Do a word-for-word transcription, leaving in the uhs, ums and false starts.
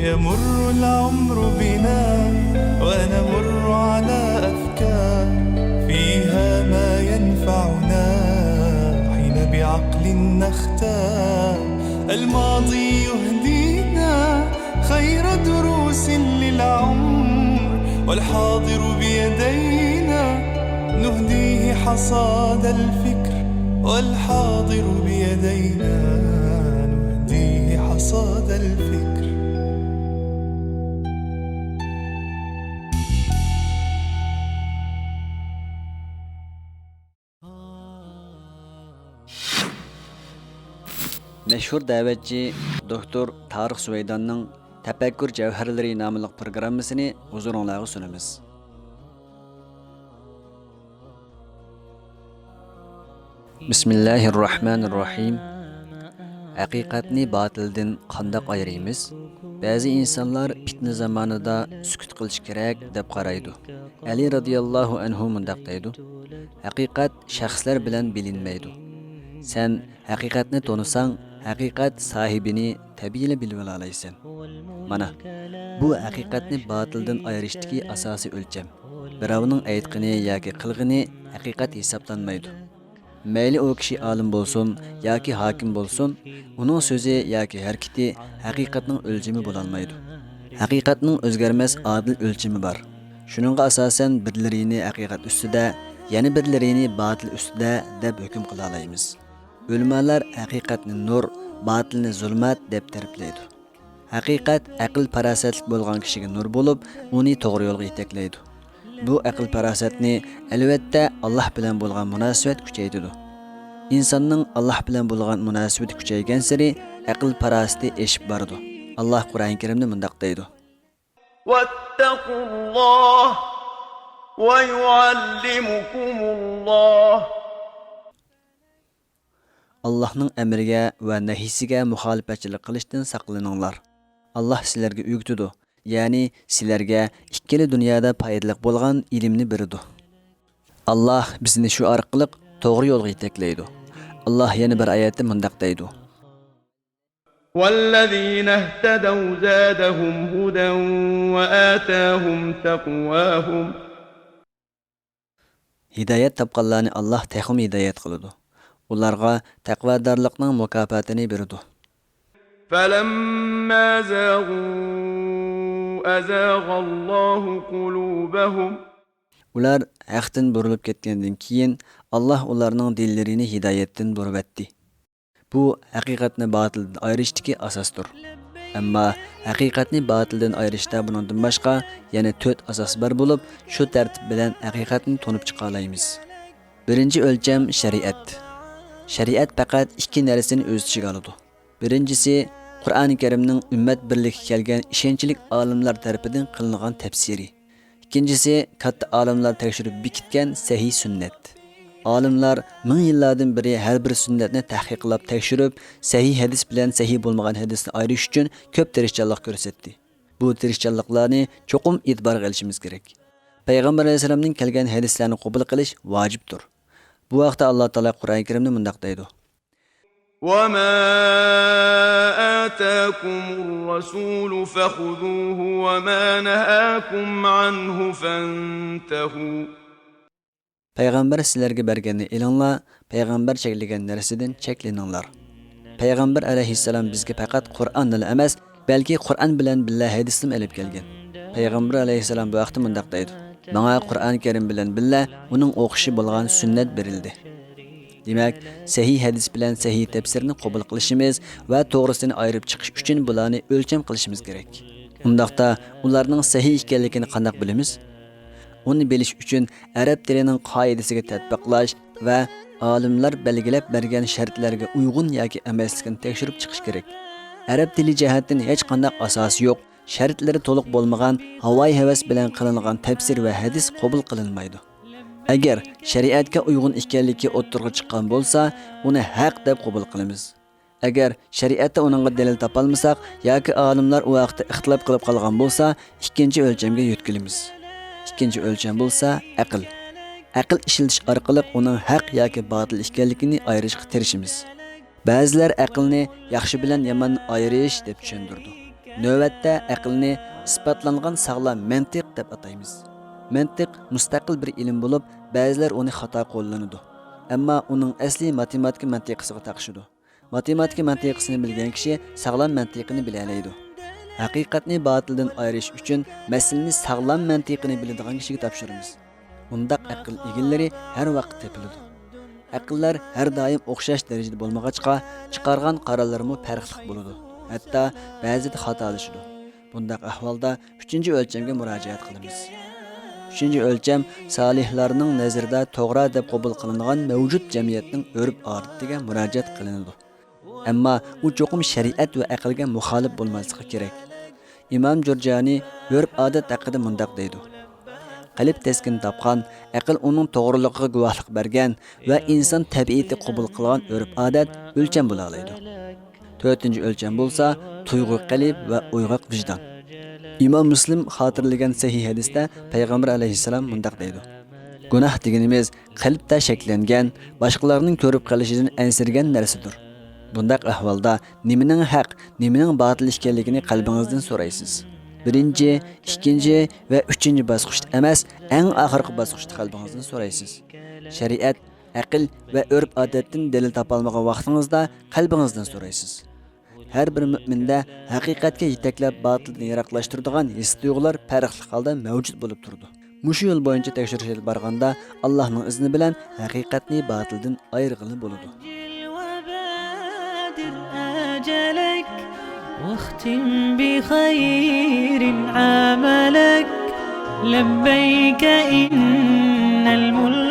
يمر العمر بنا ونمر على أفكار فيها ما ينفعنا حين بعقل نختار. الماضي يهدينا خير دروس للعمر، والحاضر بيدينا نهديه حصاد الفكر، والحاضر بيدينا نهديه حصاد الفكر. مەشھۇر دەۋەتچى دوكتور تارىق سۇۋەيداننىڭ تەپەككۇر جەۋھەرلىرى ناملىق پروگراممىسىنى ھۇزۇرۇڭلارغا سۇنىمىز. بىسمىللاھىررەھمانىررەھىم. ھەقىقەتنى باتىلدىن قانداق ئايرىيمىز؟ بەزى ئىنسانلار پىتنە زامانىدا سۈكۈت قىلىش كېرەك دەپ قارايدۇ. ئەلى رازىياللاھۇ ئەنھۇ مۇنداق دەيدۇ: ھەقىقەت شەخسلەر بىلەن بىلىنمەيدۇ. سەن ھەقىقەتنى تونۇساڭ، ھەقىقەت ساھىبىنى تەبىئىيلا بىلىۋالالايسەن. مانا، بۇ ھەقىقەتنى باتىلدىن ئايرىشتىكى ئاساسىي ئۆلچەم. بىراۋنىڭ ئېيتقىنى ياكى قىلغىنى ھەقىقەت ھېسابلانمايدۇ. مەيلى ئۇ كىشى ئالىم بولسۇن ياكى ھاكىم بولسۇن، ئۇنىڭ سۆزى ياكى ھەرىكىتى ھەقىقەتنىڭ ئۆلچىمى بولالمايدۇ. ھەقىقەتنىڭ ئۆزگەرمەس ئادىل ئۆلچىمى بار. شۇنىڭغا ئاساسەن بىرلىرىنى ھەقىقەت ئۈستىدە، يەنە بىرلىرىنى باتىل ئۈستىدە دەپ ھۆكۈم قىلالايمىز. ئۆلىمالار ھەقىقەتنى نۇر، باتىلنى زۇلمەت دەپ تەرىپلەيدۇ. ھەقىقەت ئەقىل-پاراسەتلىك بولغان كىشىگە نۇر بولۇپ، ئۇنى توغرا يولغا يېتەكلەيدۇ. بۇ ئەقىل-پاراسەتنى، ئەلۋەتتە، ئاللاھ بىلەن بولغان مۇناسىۋەت كۈچەيتىدۇ. ئىنساننىڭ ئاللاھ بىلەن بولغان مۇناسىۋىتى كۈچەيگەنسېرى، ئەقىل-پاراسىتى ئېشىپ بارىدۇ. ئاللاھ قۇرئان كەرىمدە مۇنداق دەيدۇ: واتقوا الله ويعلمكم الله. ئاللاھنىڭ ئەمرىگە ۋە نەھيىسىگە مۇخالىپەتچىلىك قىلىشتىن ساقلىنىڭلار. ئاللاھ سىلەرگە ئۆگىتىدۇ، يەنى سىلەرگە ئىككىلا دۇنيادا پايدىلىق بولغان ئىلىمنى بېرىدۇ. ئاللاھ بىزنى شۇ ئارقىلىق توغرا يولغا يېتەكلەيدۇ. ئاللاھ يەنە بىر ئايەتتە مۇنداق دەيدۇ: والذين اهتدوا زادهم هدى وآتاهم تقواهم. ھىدايەت تاپقانلارنى ئاللاھ تېخىمۇ ھىدايەت قىلىدۇ. ئۇلارغا تەقۋادارلىقنىڭ مۇكاپاتىنى بېرىدۇ. فلما زاغوا أزاغ الله قلوبهم. ئۇلار ھەقتىن بۇرۇلۇپ كەتكەندىن كېيىن، ئاللاھ ئۇلارنىڭ دىللىرىنى ھىدايەتتىن بۇرۇۋەتتى. بۇ ھەقىقەتنى باتىلدىن ئايرىشتىكى ئاساستۇر. ئەمما ھەقىقەتنى باتىلدىن ئايرىشتا بۇنىڭدىن باشقا يەنە تۆت ئاساس بار بولۇپ، شۇ تەرتىپ بىلەن ھەقىقەتنى تونۇپ چىقالايمىز. بىرىنچى ئۆلچەم شەرىئەت. شەرىئەت پەقەت ئىككى نەرسىنى ئۆز ئىچىگە ئالىدۇ. بىرىنچىسى، قۇرئانى كەرىمنىڭ ئۈممەت بىرلىككە كەلگەن ئىشەنچلىك ئالىملار تەرىپىدىن قىلىنغان تەپسىرى. ئىككىنچىسى، كاتتا ئالىملار تەكشۈرۈپ بېكىتكەن سەھىھ سۈننەت. ئالىملار مىڭ يىللاردىن بېرى ھەر بىر سۈننەتنى تەھقىقلەپ تەكشۈرۈپ، سەھىھ ھەدىس بىلەن سەھىھ بولمىغان ھەدىسنى ئايرىش ئۈچۈن كۆپ تىرىشچانلىق كۆرسەتتى. بۇ تىرىشچانلىقلارنى چوقۇم ئېتىبارغا ئېلىشىمىز كېرەك. پەيغەمبەر ئەلەيھىسسالامدىن كەلگەن ھەدىسلەرنى قوبۇل قىلىش ۋاجىپتۇر. بۇ ھەقتە ئاللا تائالا قۇرئانى كەرىمدە مۇنداق دەيدۇ: وما آتاكم الرسول فخذوه وما نهاكم عنه فانتهوا. پەيغەمبەر سىلەرگە بەرگەننى ئېلىڭلار، پەيغەمبەر چەكلىگەن نەرسىدىن چەكلىنىڭلار. پەيغەمبەر ئەلەيھىسسالام بىزگە پەقەت قۇرئاننىلا ئەمەس، بەلكى قۇرئان بىلەن بىللە ھەدىسنىمۇ ئېلىپ كەلگەن. پەيغەمبەر ئەلەيھىسسالام بۇ ھەقتە مۇنداق دەيدۇ: ماڭا قۇرئان كەرىم بىلەن بىللە ئۇنىڭ ئوخشىشى بولغان سۈننەت بېرىلدى. دېمەك، سەھىھ ھەدىس بىلەن سەھىھ تەپسىرنى قوبۇل قىلىشىمىز ۋە توغرىسىنى ئايرىپ چىقىش ئۈچۈن بۇلارنى ئۆلچەم قىلىشىمىز كېرەك. ئۇنداقتا، ئۇلارنىڭ سەھىھ ئىكەنلىكىنى قانداق بىلىمىز؟ ئۇنى بىلىش ئۈچۈن ئەرەب تىلىنىڭ قائىدىسىگە تەتبىقلاش ۋە ئالىملار بەلگىلەپ بەرگەن شەرتلەرگە ئۇيغۇن ياكى ئەمەسلىكىنى تەكشۈرۈپ چىقىش كېرەك. ئەرەب تىلى جەھەتتىن ھېچقانداق ئاساسى يوق، شەرتلىرى تولۇق بولمىغان، ھاۋايى ھەۋەس بىلەن قىلىنغان تەپسىر ۋە ھەدىس قوبۇل قىلىنمايدۇ. ئەگەر شەرىئەتكە ئۇيغۇن ئىكەنلىكى ئوتتۇرىغا چىققان بولسا، ئۇنى ھەق دەپ قوبۇل قىلىمىز. ئەگەر شەرىئەتتە ئۇنىڭغا دەلىل تاپالمىساق ياكى ئالىملار ئۇ ھەقتە ئىختىلاپ قىلىپ قالغان بولسا، ئىككىنچى ئۆلچەمگە يۆتكىلىمىز. ئىككىنچى ئۆلچەم بولسا ئەقىل. ئەقىل ئىشلىتىش ئارقىلىق ئۇنىڭ ھەق ياكى باتىل ئىكەنلىكىنى ئايرىشقا تىرىشىمىز. بەزىلەر ئەقىلنى ياخشى بىلەن ياماننى ئايرىش دەپ چۈشەندۈرىدۇ. نۆۋەتتە ئەقىلنى ئىسپاتلانغان ساغلام مەنتىق دەپ ئاتايمىز. مەنتىق مۇستەقىل بىر ئىلىم بولۇپ، بەزىلەر ئۇنى خاتا قوللىنىدۇ. ئەمما ئۇنىڭ ئەسلى ماتېماتىكا مەنتىقىسىغا تاقىشىدۇ. ماتېماتىكا مەنتىقىسىنى بىلگەن كىشى ساغلام مەنتىقىنى بىلەلەيدۇ. ھەقىقەتنى باتىلدىن ئايرىش ئۈچۈن مەسىلىنى ساغلام مەنتىقىنى بىلىدىغان كىشىگە تاپشۇرىمىز. ئۇنداق ئەقىل ئىگىلىرى ھەر ۋاقىت تېپىلىدۇ. ئەقىللەر ھەر دائىم ئوخشاش دەرىجىدە بولمىغاچقا، چىقارغان قارارلىرىمۇ پەرقلىق بولىدۇ. ھەتتا بەزىدە خاتالىشىدۇ. بۇنداق ئەھۋالدا ئۈچىنچى ئۆلچەمگە مۇراجىئەت قىلىمىز. ئۈچىنچى ئۆلچەم سالىھلارنىڭ نەزىرىدە توغرا دەپ قوبۇل قىلىنغان مەۋجۇت جەمئىيەتنىڭ ئۆرپ-ئادىتىگە مۇراجىئەت قىلىنىدۇ. ئەمما ئۇ چوقۇم شەرىئەت ۋە ئەقىلگە مۇخالىپ بولماسلىقى كېرەك. ئىمام جۇرجانى ئۆرپ-ئادەت ھەققىدە مۇنداق دەيدۇ: قەلب تەسكىن تاپقان، ئەقىل ئۇنىڭ توغرىلىقىغا گۇۋاھلىق بەرگەن ۋە ئىنسان تەبىئىتى قوبۇل قىلغان ئۆرپ-ئادەت ئۆلچەم بولالايدۇ. تۆتىنچى ئۆلچەم بولسا تۇيغۇ قەلب ۋە ئويغاق ۋىجدان. ئىمام مۇسلىم خاتىرىلىگەن سەھىھ ھەدىستە پەيغەمبەر ئەلەيھىسسالام مۇنداق دەيدۇ: گۇناھ دېگىنىمىز قەلبتە شەكلەنگەن، باشقىلارنىڭ كۆرۈپ قېلىشىدىن ئەنسىرىگەن نەرسىدۇر. بۇنداق ئەھۋالدا نېمىنىڭ ھەق، نېمىنىڭ باتىل ئىكەنلىكىنى قەلبىڭىزدىن سورايسىز. بىرىنچى، ئىككىنچى ۋە ئۈچىنچى باسقۇچتا ئەمەس، ئەڭ ئاخىرقى باسقۇچتا قەلبىڭىزدىن سورايسىز. شەرىئەت، ئەقىل ۋە ئۆرپ-ئادەتتىن دەلىل تاپالمىغان ۋاقتىڭىزدا قەلبىڭىزدىن سورايسىز. ھەر بىر مۆمىندە ھەقىقەتكە يېتەكلەپ، باتىلدىن يىراقلاشتۇرىدىغان ھېس-تۇيغۇلار پەرقلىق ھالدا مەۋجۇت بولۇپ تۇرىدۇ. مۇشۇ يول بويىچە تەكشۈرۈش ئېلىپ بارغاندا، ئاللاھنىڭ ئىزنى بىلەن ھەقىقەتنى باتىلدىن ئايرىغىلى بولىدۇ. وبادر أجلك واختم بخير عملك، لبيك إن الملك